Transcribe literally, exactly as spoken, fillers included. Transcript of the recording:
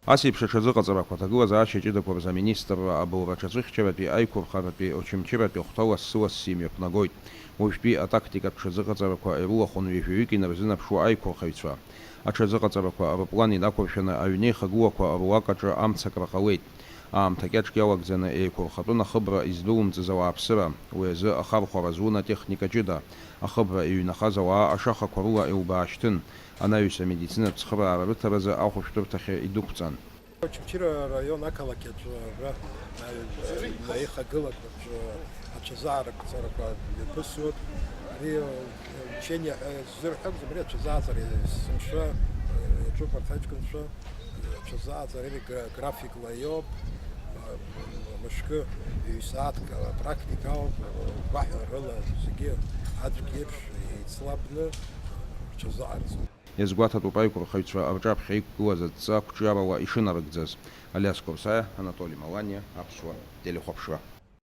Ас еиԥш аҽазыҟаҵарақәа аҭагылазаашьа ҷыдақәа рзы аминистрра абылра аҽазыхьчаратәи, аиқәырхаратәи, очамчыратәи ахәҭа лассы-лассы имҩаԥнагоит. Уажәтәи атактикатә ҽазыҟаҵарақәа ирылахәын ҩажәаҩык инарзынаԥшуа аиқәырхаҩцәа. Аҽазыҟаҵарақәа рыплан инақәыршәаны аҩнеихагылақәа руак аҿы амцакра ҟалеит. Аамҭа кьаҿк иалагӡаны еиқәырхатәын ахыбра издәылымҵыз ауааԥсыра, уи азы ахархәара зун атехника ҷыда, ахыбра иҩнахаз ауаа ашахақәа рыла илбаашьҭын, анаҩс амедицинатә цхыраара рыҭаразы ахәышәтәырҭахьы идәықәҵан. Очамчыра араион ақалақь аҿы ара, а, аихагылақәа рҿы аҽазаарыгӡарақәа мҩаԥысуеит. Ари, а, учение ҳәа ззырҳәом, зымри аҽазааӡара есымша, а, иаҿуп арҭ аҷкәынцәа, а, аҽазааӡара ара гра-, графикла иоуп, а, мышкы ҩ-сааҭк апрактика ауп, гәаҳәарыла зегьы аӡәк иеиԥш еицлабны рҽазаарӡуеит. Иазгәаҭатәуп аиқәырхаҩцәа рҿаԥхьа иқәгылаз адҵа қәҿиарала ишынарыгӡаз. Алиас Қәарсаиа, Анатоли Маланиа, Аԥсуа телехәаԥшра.